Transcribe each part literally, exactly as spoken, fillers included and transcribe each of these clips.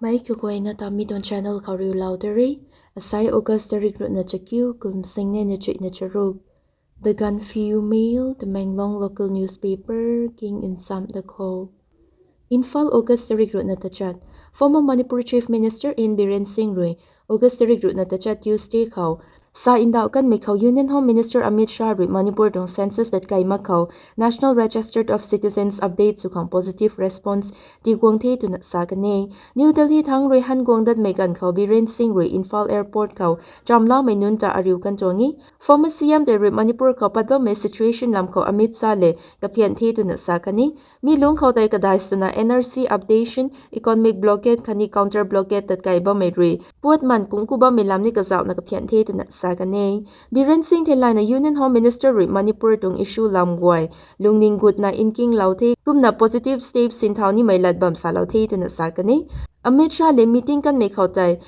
Mei kaguayna ta mi tuang channel khou riulou de re. Asai August tarik ruhna chakiu, kum singnei na chuihna charuk. The Gaanphiu Mail, Tamenglong local newspaper, king nsam da khou. Imphal, August tarik ruhna tachat. Former Manipur Chief Minister N Biren Singh rui August tarik ruhna tachat Tuesday khou sa ndauh kanmei khou Union Home Minister Amit Shah rui Manipur tuang census tat kai mak khou National Register of Citizens update sw khang positive response tiguang the twna sa kan e. New Delhi thangc rui han guang datmei ganv khou Biren Singh rui Imphal Airport khou chamlamei nunc ta ariu kan tuang e. Former C M tei rui Manipur khou pat bammei situation lam khou Amit Shah le kaphian the twna sa kan e. Mi lungc khou tei kadai swna N R C updation, economic blockade khatni counter blockade tat kai bammei rui puat man kungc ku bammei lam ni kazauhna kaphian the twna sa kan e. Biren Singh theilayna Union Home Minister rui Manipur tuang issue lam guay lungning gutna nkingloudui the, kumna positive steps sinthau nimei lat bam salou the twna sa kan e. Amit Shah le meeting kanmei khou tei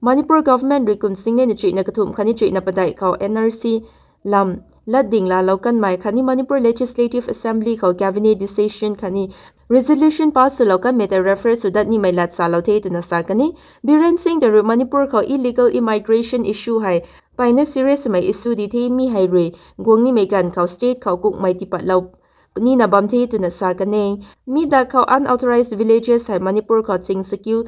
Manipur government rui kum singnei na chuihna kathumh khatni chuihna padeih khou N R C lam lat ding laalou kanmei khatni Manipur Legislative Assembly khou cabinet decision khatni resolution pass swlou kanmei tei refer sw dat nimei lat salou the twna sa kan e. Biren Singh tei rui Manipur khou illegal immigration issue hei mpeyna serious swmei issue di the, mi hei rui guang nimei ganv khou state khou kukmei tipatlou punina bam the twna sa kan e. Mi dak khou unauthorized villages hei Manipur khou ching sakiu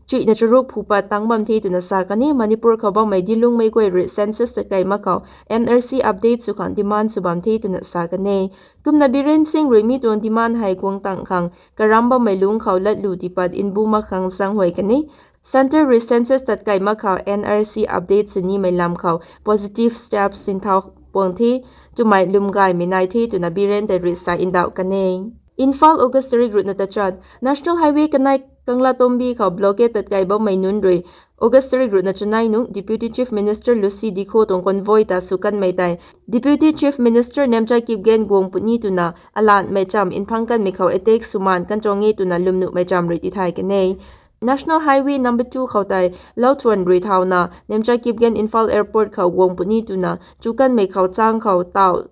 chuihna charuk phu pat tang bam the twna sa kan e. Manipur khou bammei dilungmei guay rui census tat kai mak khou N R C update sw khang demand sw bam the twna sa kan e. Kumna Biren Singh rui mi tuang demand hei guang tang khang karam bammei lungc khou latlu tipat mbu mak khang zaenghuay kan e. Centre rui census tat kai mak khou N R C update sw nimei lam khou positive steps sinthau puang the twmei lwm gaymei nai the twna Biren tei rui sa ndauh kan e. Imphal, August tarik ruhna tachat. National Highway kanei Kanglatombi khou blockade tat kai bammei nunc rui August tarik ruhna chanei nungc Deputy Chief Minister Lucy Dikho tuang convoy ta sw kanmei tei Deputy Chief Minister Nemcha Kipgen guang puni twna alanhmei cham mphang kanmei khou attack sw maan kan tuang e twna lwmnuhmei cham rui tithay kan e. National Highway number two khou tei lauthuan rui thauna Nemcha Kipgen Imphal Airport khou guang puni twna chu kanmei khou chang khou tau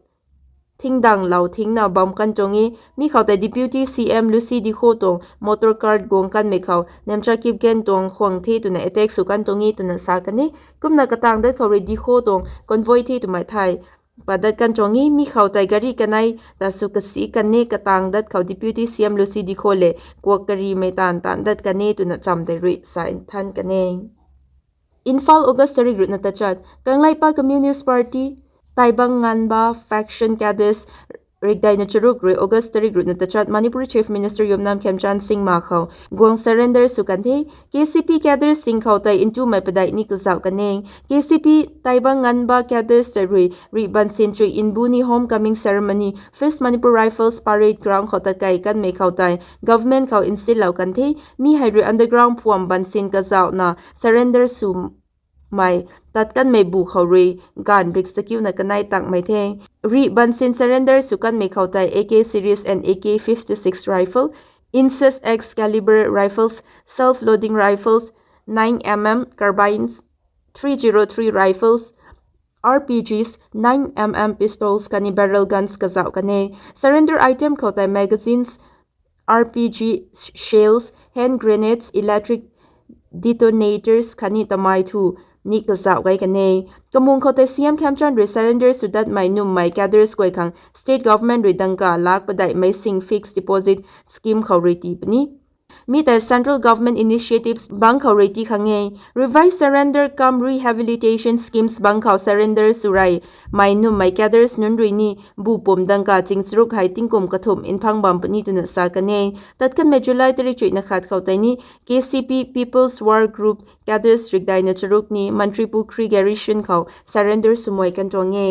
thingdanglou thingna bam kan tuang e. Mi khou tei Deputy C M Lucy Dikho tuang motor car guang kanmei khou Nemcha Kipgen tuang khwang the twna attack sw kan tuang e twna sa kan e. Kumna katang dat khou rui Dikho tuang convoy the twmei thay pat dat kan tuang e. Mi khou tei gari kanei ta sw kasi kan e. Katang dat khou Deputy C M Lucy Dikho le kuak karimei taanv taanv dat kan e twna cham tei rui sa nthan kan e. Imphal, August tarik ruhna tachat. Kangleipak Communist Party Taibang Nganba faction cadres rikdeina charuk rui August tarik ruhna tachat Manipur Chief Minister Yumnam Khemchand Singma khou guang surrender sw kan the. K C P cadres sing khou tei ntumei padeih ni kazauh kan e. K C P Taibang Nganba cadres tei rui rih bansin chuih mbu ni homecoming ceremony Fifth Manipur Rifles parade ground khou tat kai kanmei khou tei government khou nsinlou kan the. Mi hei rui underground phuam bansin kazauhna surrender sw mei tat kanmei bu khou rui ganv rik sakiuna kanei tangmei the. Rih bansin surrender sw kanmei khou tei A K series and A K fifty-six rifle, Insys X caliber rifles, self-loading rifles, nine M M carbines, three zero three rifles, R P Gs, nine M M pistols khatni barrel guns kazauh kan e. Surrender item khou tei magazines, R P G shells, hand grenades, electric detonators khatni tamei thu ni kazauh gay kan e. Kamung khou tei C M Khemchand rui surrender sw datmei nummei cadres guay khang state government rui dangka lak padeihmei sing fixed deposit scheme khou rui tii puni. Mi tei central government initiatives bang khou rui tii khang e. Revised surrender cum rehabilitation schemes bang khou surrender sw rey mei nummei cadres nunc rui ni bu pum dangka ching charuk hei tingkum kathumh mphang bam puni twna sa kan e. Tat kanmei July tarik chuihna khat khou tei ni K C P People's War Group cadres rikdeina charuk ni Mantripukhri garrison khou surrender swmei kan tuang e.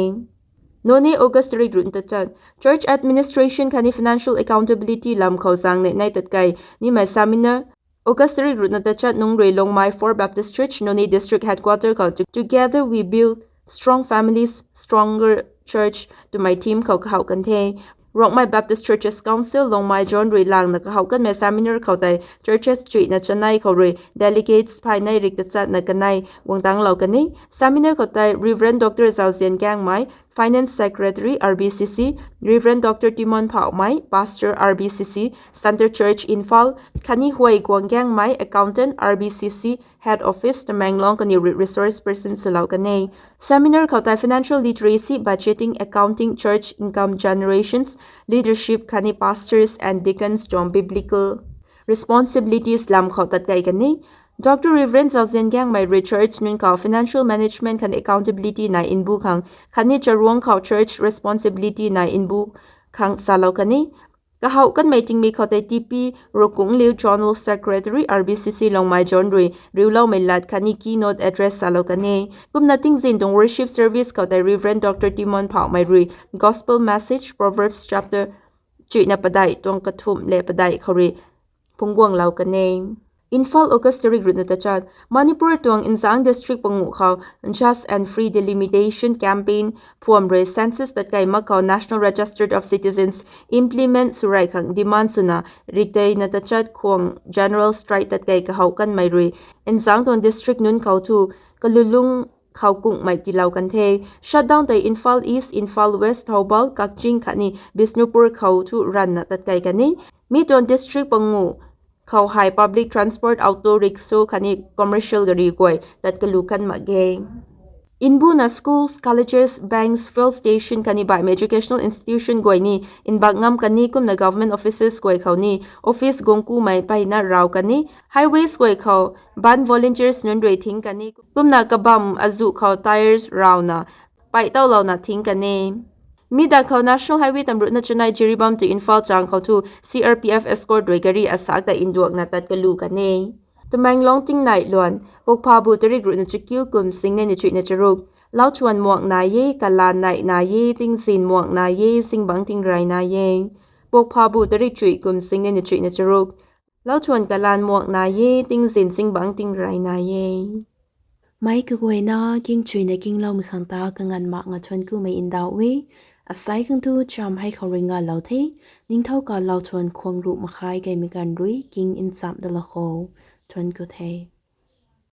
Noney, August tarik ruhna tachat. Church administration khatni financial accountability lam khou zaeng neih nai tat kai nimei seminar. August tarik ruhna tachat nungc rui Longmai Four Baptist Church, Noney District Headquarter khou Together We Build Strong Families, Stronger Church twmei theme khou kahouh kan the. Rongmei Baptist Churches Council, Longmai Zone rui langna kahouh kanmei seminar khou tei churches chuihna chanei khou rui delegates phay nei rik tachatna kanei guang tanglou kan e. Seminar khou tei Reverend Doctor Zauzian Kangmei, Finance Secretary, R B C C, Reverend Doctor Timon Phaomei, Pastor, R B C C Centre Church, Imphal, khatni Huay Guanggaengmei, Accountant, R B C C Head Office, Tamenglong kaniw rui resource person swlou kan e. Seminar khou tei financial literacy, budgeting, accounting, church income generations, leadership khatni pastors and deacons tuang biblical responsibilities lam khou tatkei kan e. Doctor Reverend Zauzian Gaengmei rui church nunc khou financial management khatni accountability nai mbu khang khatni charuangc khou church responsibility nai mbu khang salou kan e. Kahouh kanmei tingmik khou tei T P Rokungliu, General Secretary, R B C C Longmai Zone rui riuloumei lat khatni keynote address salou kan e. Kumna tingzin tuang worship service khou tei Reverend Doctor Timon Phaomei rui Gospel Message, Proverbs chapter chuihna padeih tuang kathumh le padeih khou rui phungcguanglou kan e. Imphal, August tarik ruhna tachat. Manipur tuang nzangc district panguh khou Just and Free Delimitation Campaign phuam rui census tatkei mak khou National Register of Citizens implement sw rey khang demand swna rikdeina tachat khwang general strike tatkei kahouh kanmei rui nzangc tuang district nunc khou thu kalulung khou kunghmei tiilou kan the. Shutdown tei Imphal East, Imphal West, Thoubal, Kakching khatni Bishnupur khou thu ranvna tatkei kan e. Mi tuang district panguh khou hei public transport, auto rickshaw khatni commercial gari guay tat kalu kan mak ge. Mbuna schools, colleges, banks, fuel station khatni baihmei educational institution guay ni mbak ngam kan e. Kumna government offices guay khou ni office guang kumei mpeyna raw kan e. Highways guay khou bandh volunteers nunc rui thing kan e. Kumna kabamv azuh khou tyres rawna mpey taulouna thing kan e. Mi da khou National Highway tamruhna chanei Jiribam to Imphal chang khou thu C R P F escort rui gari asak ta nduakna tat kalu kan e. Tamenglong tingneih luan. Pokphabu tarik ruhna chakiu kum singnei na chuihna charuk. Lauthuan muak nai e, kalan neih nai e, tingzin muak nai e, zingbangc tingrey nai e. Pokphabu tarik chuih kum singnei na chuihna charuk. Lauthuan kalan muak nai e, tingzin zingbangc tingrey nai e. Meic kaguayna kingchuina kingloumei khang ta kanganv mak nga thuan kumei ndauh e. Asei khang tu cham hei khou rui ngalou the. Ningthau ka lauthuan khwang ruh makhai kaimei ganv rui king nchamh dalou khou thuan ku the.